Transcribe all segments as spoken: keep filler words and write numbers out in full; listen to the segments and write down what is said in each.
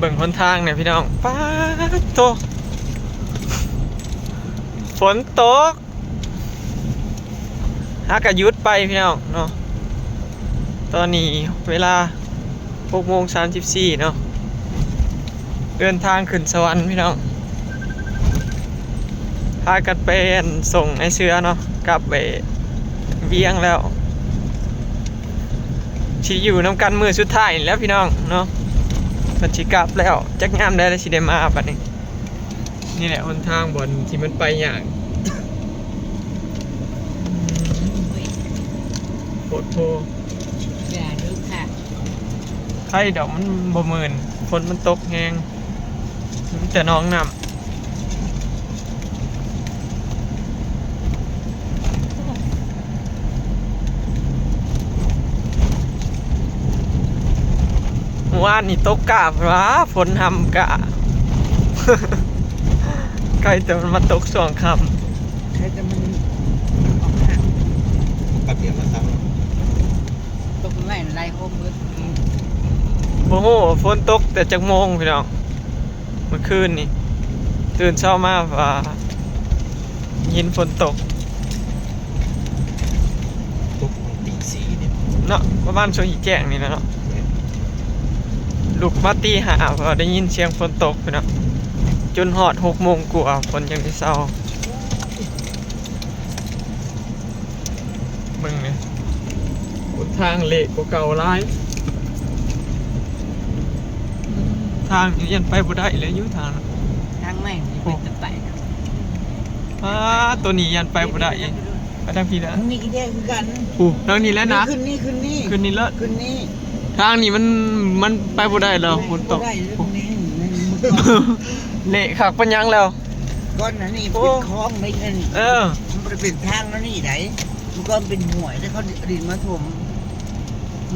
บิ่งหนทางเนี่ยพี่น้อง ป๊าดโธ่ ฝนตก หากะหยุดไปพี่น้องเนาะ ตอนนี้เวลาหกโมงสามสิบสี่เนาะ เดินทางขึ้นสวรรค์พี่น้อง พากันไปส่งไอ้เสือเนาะ กลับไปเวียงแล้ว สิอยู่นำกันมื้อสุดท้ายนี่แหล้วพี่น้องเนาะ เพิ่นสิกลับแล้ว จักยามใดแล้วสิได้มาบัดนี้ นี่แหละหนทางบ่อนที่มันไปยาก อืม โพดโพ อย่าเด้อค่ะ ไคดอกมันบ่มื่น ฝนมันตกแฮง มีแต่หนองน้ำ เมื่อวานนี่ตกกะ ว้า ฝนหำกะ ใครแต่มันมาตกช่วงค่ำ ใครแต่มันออกห่าง ปะเตียงมาซ้ำแล้ว ตกไม่ไหลโฮมมืด บ่ฮู้ว่าฝนตกแต่จักโมงพี่น้อง เมื่อคืนนี่ ตื่นเช้ามาว่ายินฝนตก ตกตีสี่นี่ เนาะ ประมาณช่วงอีแจ้งนี่แหละเนาะ ลุกมาตีห้า เพราะได้ยินเสียงฝนตกพี่น้อง จนฮอดหกโมงกว่า ฝนยังได้เซา เบิ่งนี่ หนทางเละกว่าเก่าหลาย ทางนี้ยันไปบ่ได้เลยอยู่ทาง ทางใหม่มันจะเป็นตะไคร่นะ อ้า ตัวนี้ยันไปบ่ได้อีก ไปทางพี้แล้ว ทางนี้ก็แย่คือกัน ผู้ทางนี้แล้วนะ ขึ้นนี่ ขึ้นนี่ ขึ้นนี่แล้ว ขึ้นนี่ ทางนี้มัน มันไปบ่ได้แล้ว ฝนตก บ่ได้เลย ผู้ ตรงนี้ เละคักปานหยังแล้ว ก้อนนั้นนี่ โอ้ เป็นคลองได้ไงนี่ เออ มันบ่ได้เป็นทางแล้วนี่ได มันก็เป็นห้วย แล้วเขาดินมาถม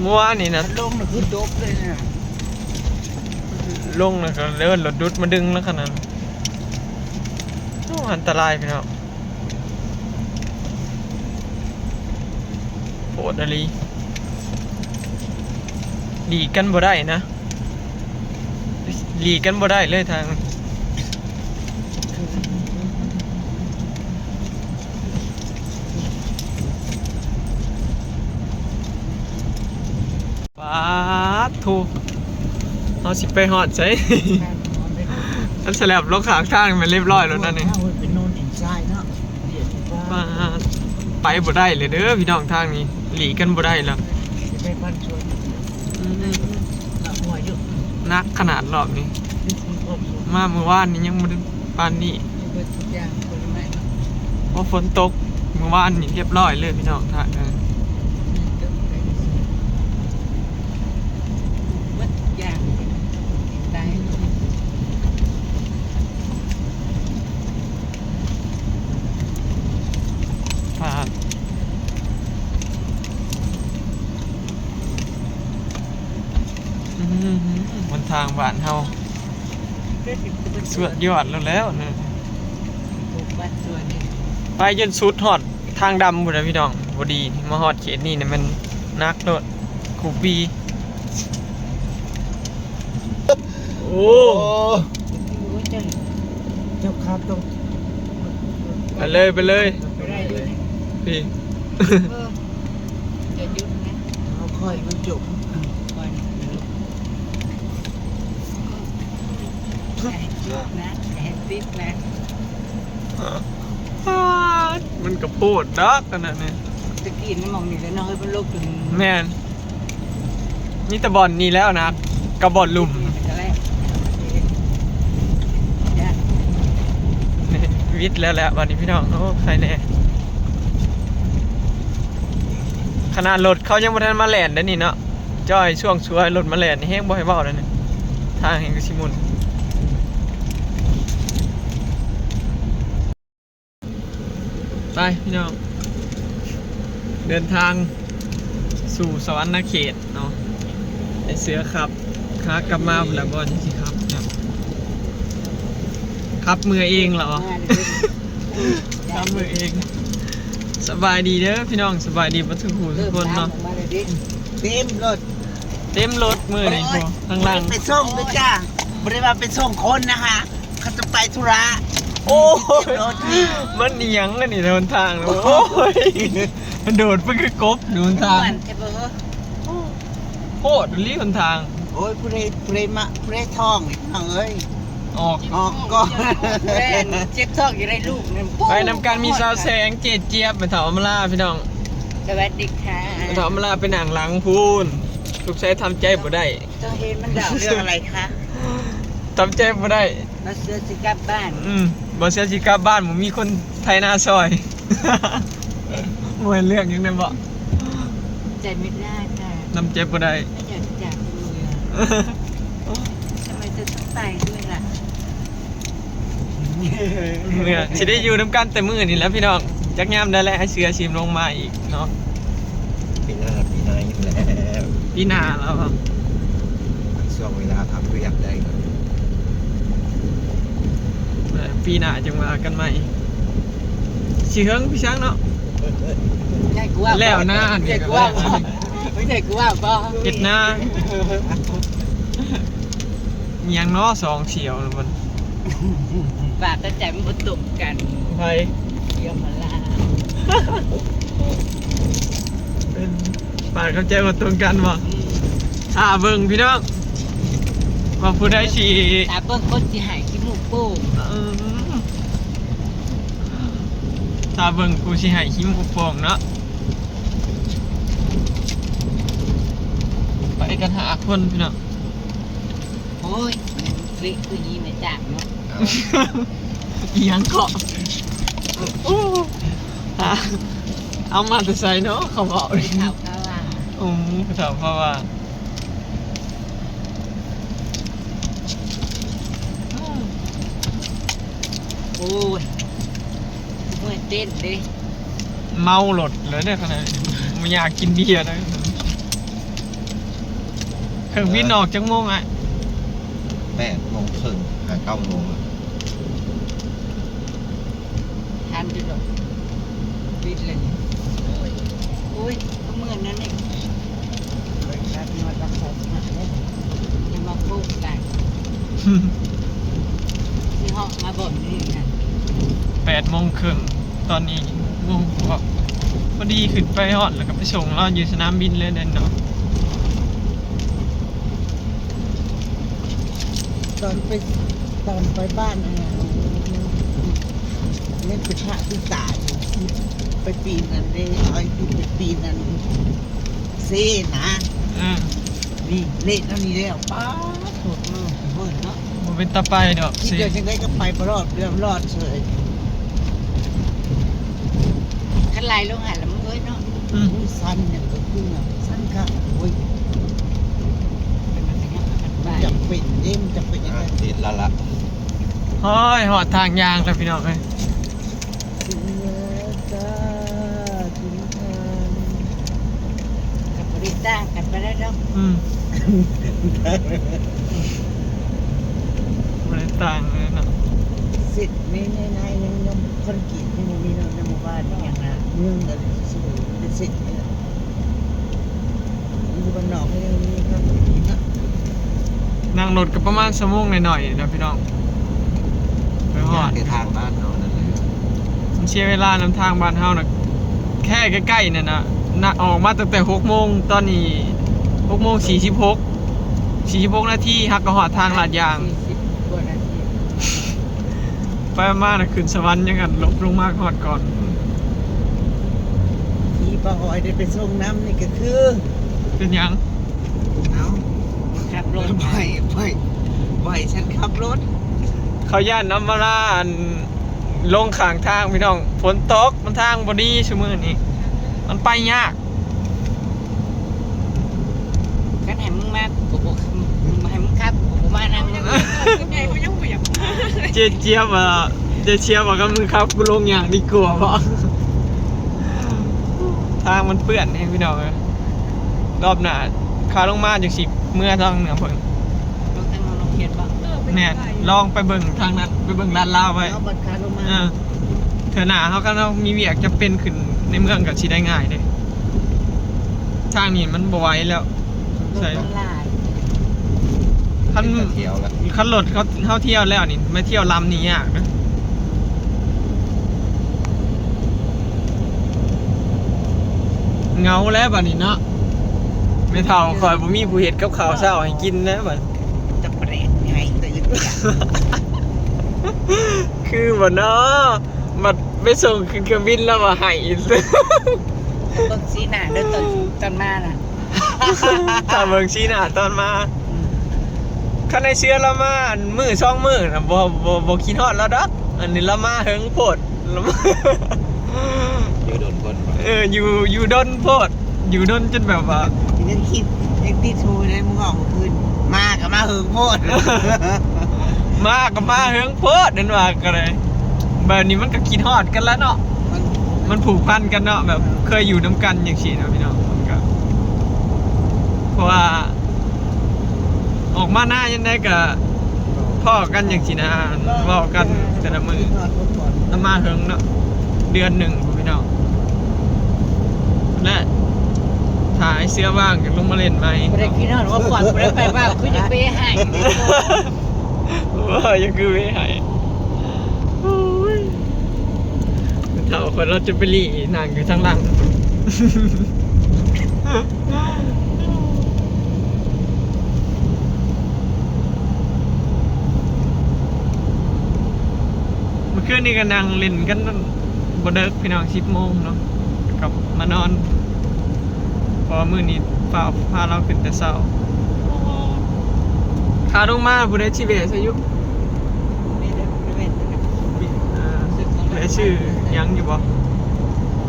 เมื่อวานนี่นะ มันลงน่ะคือจบเลยนะ ลงแล้วก็เลื่อนรถดุดมาดึงแล้วขนาดนั้น โอ้ อันตรายพี่น้อง โหดอีหลี หลีกกันบ่ได้นะ หลีกกันบ่ได้เลยทาง ป๊าดโธ่ เฮาสิไปฮอดไส อันสลับลงข้างทางมันเรียบร้อยแล้วนั่นนี่ เป็นโนนหินทรายเนาะ ป๊าด ไปบ่ได้เลยเด้อพี่น้อง ทางนี้ หลีกกันบ่ได้แล้ว ไปบ้านชวน อืม หนักหัวอยู่ หนักขนาดรอบนี้ มาเมื่อวานนี้ยังบ่ได้ปานนี้ เบิดทุกอย่างผลไม้เนาะ เพราะฝนตกเมื่อวานนี้เรียบร้อยเลยพี่น้อง ทางนั้น เบิดทุกอย่าง ตาย ครับ อืม หนทางบ้านเฮา สุดยอดแล้ว แล้วเนี่ย ไปจนสุดฮอดทางดำพุ้นนะพี่น้อง พอดีมาฮอดเขตนี้เนี่ยมันหนักโลด คูปี โอ้ โอ้ เจ้าครับ ต้อง ไปเลย ไปเลย ไปได้อยู่เนี่ย พี่ เออ อย่าหยุดนะ เอาค่อยมันจบ ค่อยนะ อย่าให้จบนะ อย่าให้ติดนะ มันกระโปดดักขนาดนี้ ตะกี้นี่มองนี่แล้วเนาะ เฮ้ย มันลบจน แม่น มีแต่บ่อนนี่แล้วนะ กับบ่อนลุ่ม นี่ก็แล้ว นี่ วิทย์แล้วแหละ บัดนี้พี่น้อง โอ้ ใครแน่ ขนาดรถเขายังบ่ทันมาแล่นได้นี่เนาะ จ้อยช่วงช่วยรถมาแล่นนี่แฮงบ่ให้เว้าแล้วนี่ ทางแฮงก็สิหมุน ไปพี่น้อง เดินทางสู่สวรรค์เขตเนาะ ไอ้เสือขับ ขากลับมาพุ้นแหละ บ่จั่งสิขับครับ ขับเมือเองเหรอ ขับเมือเอง สบายดีเด้อพี่น้อง สบายดีเบิดทุกผู้ทุกคนเนาะ เต็มรถ เต็มรถมื้อนี้ โอ้ย พอข้างหลัง ไปส่งด้วยจ้า บ่ได้ว่าเป็นส่งคนนะคะ เขาจะไปธุระ โอ้ย เก็บรถนี่ มันอิหยังอันนี้หนทางนะ โอ้ย มันโดดมันคือกบหนทาง ม่วนใช่ปะ โคตรลีหนทาง โอ้ย ผู้ใดผู้ใดมาผู้ใดท้องนี่น้องเอ้ย ออก ออกก่อน แม่นเจ็บท้องอยู่ในลูกนั่น ไปนำกันมีสาวแสง เจเจี๊ยบ แม่เฒ่าอำมาลาพี่น้อง สวัสดีค่ะ แม่เฒ่าอำมาลาไปนั่งหลังพู้น ลูกชายทำใจบ่ได้ เจ้าเฮนมันด่าเรื่องอะไรคะ ทำใจบ่ได้ บ่เชื่อสิกลับบ้าน อืม บ่เชื่อสิกลับบ้าน บ่มีคนไถนาซอย บ่เห็นเรื่องหยังเลยบ่ ใจไม่ได้ค่ะ ทำใจบ่ได้ ไม่อยากจากเมือง ทำไมเธอต้องไปด้วยล่ะ เนี่ย สิได้อยู่นำกันแต่มื้อนี้แหละพี่น้อง จักยามใดแหละ ให้เสือสิลงมาอีกเนาะ ปีหน้า ปีหน้าอยู่แล้ว ปีหน้าแล้วครับ ช่วงเวลาพักเวียกได้ครับ เออ ปีหน้าจังว่ากันใหม่ สิเฮิงพี่ช้างเนาะ ใช่กูว่า แล้วหน้านี่ ใช่กูว่า ไม่ใช่กูว่าบ่ เฮ็ดนา อิหยังเนาะ สองเสี่ยวมัน ปากกับใจมันบ่ตรงกัน ไผ เสี่ยวมาลา เป็นปากกับใจบ่ตรงกันบ่ อืม ถ้าเบิ่งพี่น้อง ว่าผู้ใดสิ ถ้าเบิ่งคนสิให้ขี้มูกโป่ง เออ ถ้าเบิ่งผู้สิให้ขี้มูกโป่งเนาะ ไปกันห้าคนพี่น้อง โอ้ย มันเละคือนี้ไม่จากเนาะ เอา อีหยังเกาะ โอ้ อ่ะ เอามาแต่ไสเนาะ เขาบอก ไปเฒ่าเขาว่า อืม เขาเฒ่าเขาว่า โอ้ย เมื่อยเต้นเด้ เมารถเลยเนี่ยขนาดนี้ บ่อยากกินเบียร์นะ เครื่องบินออกจักโมงอะ แปดโมงครึ่ง หา เก้าโมงอะ ทันอยู่ดอก บินเลยนี่ โอ้ย ก็เมื่อยนั่นเอง เลยครับ นอนรักษาสมัครเลย ยังมาโป๊กได้ ที่ห้องมาบ่นนี่นะ แปดโมงครึ่ง ตอนนี้หกโมงกว่า พอดีขึ้นไปฮอด แล้วก็ไปส่งลาวอยู่สนามบินเลยเด้อเนาะ ตอนไป ตอนไปบ้านอันนั้น นี่เป็นพระที่ตาย ไปปีนนั่นเด้ เอาไอ้ที่ไปปีนนั่น เซ่นะ อืม นี่เละเท่านี้แล้ว ป๊าด โหดมาก เบิ่งเนาะ บ่เป็นตาไปดอก คิด สิ เดียวจังได้ก็ไปบ่รอด เรื่องรอดเฉย คันไหลลงหันละมึงเอ้ยเนาะ อืม อุ้ย สั้นอย่างก็คือเนาะ สั้นค่ะ โอ้ย เป็นมันขยับมันไป จับเป็นเด้ มันจับเป็นยังไง อ่ะ ติดแล้วละ โอ้ย ฮอดทางยางแล้วพี่น้องเอ้ย ถึงแล้วจ้า ถึงทาง กับบริต้ากันไปแล้วเนาะ อืม บ่ได้ต่างเลยเนาะ เสร็จไม่ไม่ไม่ยังยังคอนกรีตที่มันมีเนาะในหมู่บ้านนี่ยังนะเมืองกันเลยสู้เป็นเสร็จนี่แหละ อยู่บ้านนอกก็ยังมีทางไปกินนะ นั่งรถก็ประมาณชั่วโมงหน่อยๆนะพี่น้อง ไปฮอด เดินทางบ้านเนาะนั่นแหละ มันเสียเวลานำทางบ้านเฮานะ แค่ใกล้ๆเนี่ยนะ นะ ออกมาตั้งแต่หกโมง ตอนนี้หกโมงสี่สิบหก สี่สิบหกนาที ฮักก็ฮอดทางลาดยาง สี่สิบกว่านาที ไปมานะ ขึ้นสวรรค์ยังกันลบลงมาฮอดก่อน อีป้าอ้อยได้ไปส่งน้ำนี่ก็คือ เป็นหยัง เอ้า ขับรถ ไป ไป ไป ฉันขับรถ เขาย่านน้ำมาลาอัน ลงข้างทางพี่น้อง ฝนตก มันทางบ่ดีซุมื้อนี้ มันไปยาก คันให้มึงมา กูบ่ ให้มึงขับ กูบ่มานั่งเลย ไงกูยังบ่อยากมา เจ๊เจี๊ยบอ่ะ เจ๊เจี๊ยบอ่ะ ก็มึงขับ กูลงอย่างดีกว่าบ่ ทางมันเปื้อนนี่พี่น้องเอ้ย รอบหน้า ขาลงมาจังสิ เมือทางเหนือเพิ่น ลงทางโรงเรียนบ่ แม่น ลองไปเบิ่งทางนั้น ไปเบิ่งลาดลาวไว้ เอาบัตรขาลงมา เออ เทื่อหน้าเฮาคันเฮามีเวียกจะเป็นขึ้นในเมืองก็สิได้ง่ายเด้ ทางนี้มันบ่ไหวแล้ว ใช่ มันหลาย คัน เป็นตาเที่ยวละ คันรถเขา เฮาเที่ยวแล้วนี่ มาเที่ยวลำนี่ยากนะ เหงาแล้วบัดนี้เนาะ แม่เฒ่าข้อยบ่มีผู้เฮ็ดกับข้าวเช้าให้กินแล้วบัด จะแปลกไงตัวอีกอย่าง คือบ่เนาะ บัดไปส่งขึ้นเครื่องบินแล้วว่าให้อีก เบิ่งสีหน้าเด้อตอน ตอนมาน่ะ ถ้าเบิ่งสีหน้าตอนมา อืม คันไอ้เสือลาวมาอันมื้อสองมื้อน่ะ บ่ บ่ บ่คิดฮอดลาวดอก อันนี้ลาวมาเฮิงโพด ลาวมา อยู่ดนโพด เออ อยู่ อยู่ดนโพด อยู่ดนจนแบบว่า ยังคิด ยังติดหูเลย มึงออกมาคืน มาก็มาเฮิงโพด มาก็มาเฮิงโพด นั่นว่าก็เลย แบบนี้มันก็คิดฮอดกันแล้วเนาะ มัน มันผูกพันกันเนาะ แบบเคยอยู่นำกันจั่งซี้เนาะพี่น้อง มันก็ เพราะว่า ออกมาหน้ายังได้ก็พ้อกันจั่งซี้นะ เว้ากันแต่ละมื้อ ลาวมาเฮิงเนาะ เดือนหนึ่งพี่น้อง และถ้าไอ้เสือว่างก็ลงมาเล่นใหม่ บ่ได้คิดฮอดว่าผ่อน บ่ได้ไปว่าคือจะไปให้ ว่ายังคือไปให้ โอ้ย เฒ่าคนเราจะไปหลีนั่งอยู่ทางหลัง เมื่อคืนนี้ก็นั่งเล่นกันบ่เดิกพี่น้อง สิบโมงเนาะ กลับมานอน เพราะว่ามื้อนี้ฟ้าวพาเราขึ้นแต่เช้า ขาลงมาผู้ใดสิแวะใส่อยู่ อ่า ได้ซื้อหยังอยู่บ่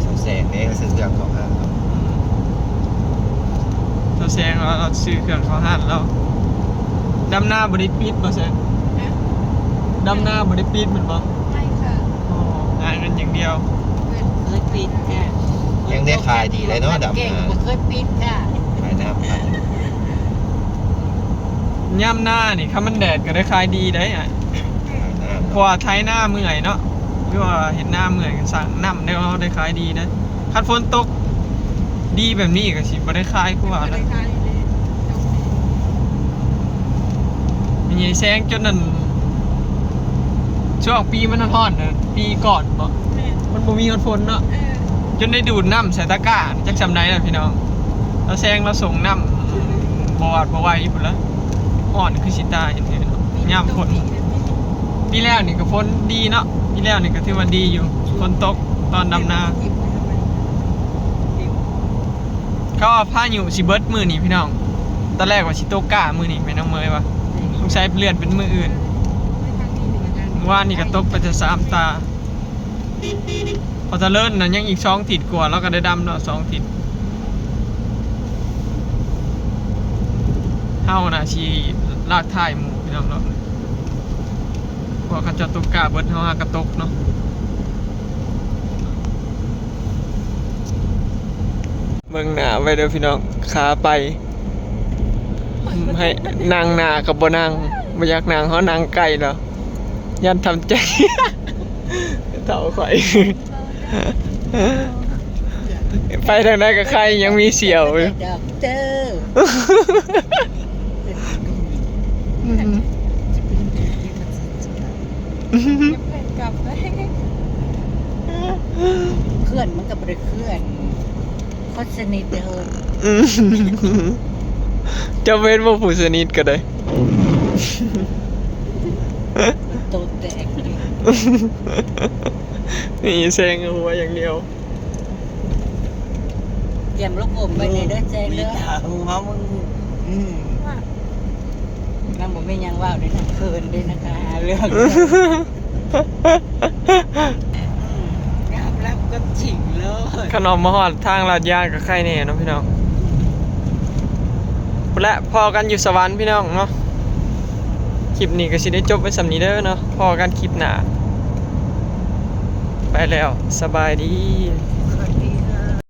เฒ่าแสงเด้ ซื้อเครื่องเข้าห้างครับ อืม เฒ่าแสงเรา เราซื้อเครื่องเข้าห้างแล้ว ดำนาบ่ได้ปิดบ่แสง ฮะ ดำนาบ่ได้ปิดแม่นบ่ ไม่ค่ะ อ๋อ หาเงินอย่างเดียว เคยปิดค่ะ ยังได้ขายดีเลยเนาะ ดำนา เก่งบ่เคยปิดค่ะ ขายน้ำขาย ยามนานี่ คันมันแดดก็ได้ขายดีได้อะ ขายน้ำ เพราะว่าไถนาเมื่อยเนาะ หรือว่าเฮ็ดนาเมื่อยก็สร้างน้ำได้ เราได้ขายดีนะ คันฝนตกดีแบบนี้ก็สิบ่ได้ขายคือว่า บ่ได้ นะ ขายเลย มีแสงจนนั่น ช่วงปีมันร้อนๆน่ะ ปีก่อนบ่ แม่น มันบ่มีฮอดฝนเนาะ เออ จนได้ดูดน้ำใส่ตะกร้า จักส่ำใดล่ะพี่น้อง แล้วแสงเราส่งน้ำบ่หวาดบ่ไหวพุ้นละ ร้อนคือสิตาย ยามฝน ปีแล้วนี่ก็ฝนดีเนาะ ปีแล้วนี่ก็ถือว่าดีอยู่ ฝนตกตอนดำนา เขาว่าพายุสิเบิดมื้อนี้พี่น้อง ตอนแรกว่าสิตกกะมื้อนี้แม่น้องเมยว่า สงสัยเลื่อนเป็นมื้ออื่น เมื่อวานนี่ก็ตกไปแต่สามตา พอตะเลินน่ะยังอีกสองทิศกว่า เราก็ได้ดำเนาะ สองทิศ เฮาน่ะสิลากท้ายหมู่พี่น้องเนาะ เพราะเขาเจ้าตกกะเบิด เฮาหากะตกเนาะ เบิ่งหน้าไว้เด้อพี่น้อง ขาไป ให้นั่งหน้าก็บ่นั่ง บ่อยากนั่ง เฮานั่งไกลแล้ว ย่านทำใจ เฒ่าข่อย ไปทางใดก็ไคร้ยังมีเสี่ยวอยู่ ดอกเตอร์ อืม กลับได้ เคลื่อนมันก็บ่ได้เคลื่อน โคตรสนิทเลย อืม เจ้าเว้นบ่ผู้สนิทก็ได้ โตแตกเลย นี่แซงหัวอย่างเดียว เตรียมลูกอมไว้ในเด้อแจ้งเด้อ มีแต่หัวมึง อืม ว่า มันบ่มีหยังเว้าเด้นะ เขินเด้นะคะ เรื่อง ยอมรับความจริงเลย คันออกมาฮอดทางลาดยางก็ไคแน่เนาะพี่น้อง และพ้อกันอยู่สวรรค์พี่น้องเนาะ คลิปนี้ก็สิได้จบไว้ส่ำนี้เด้อเนาะ พ้อกันคลิปหน้า ไปแล้ว สบายดี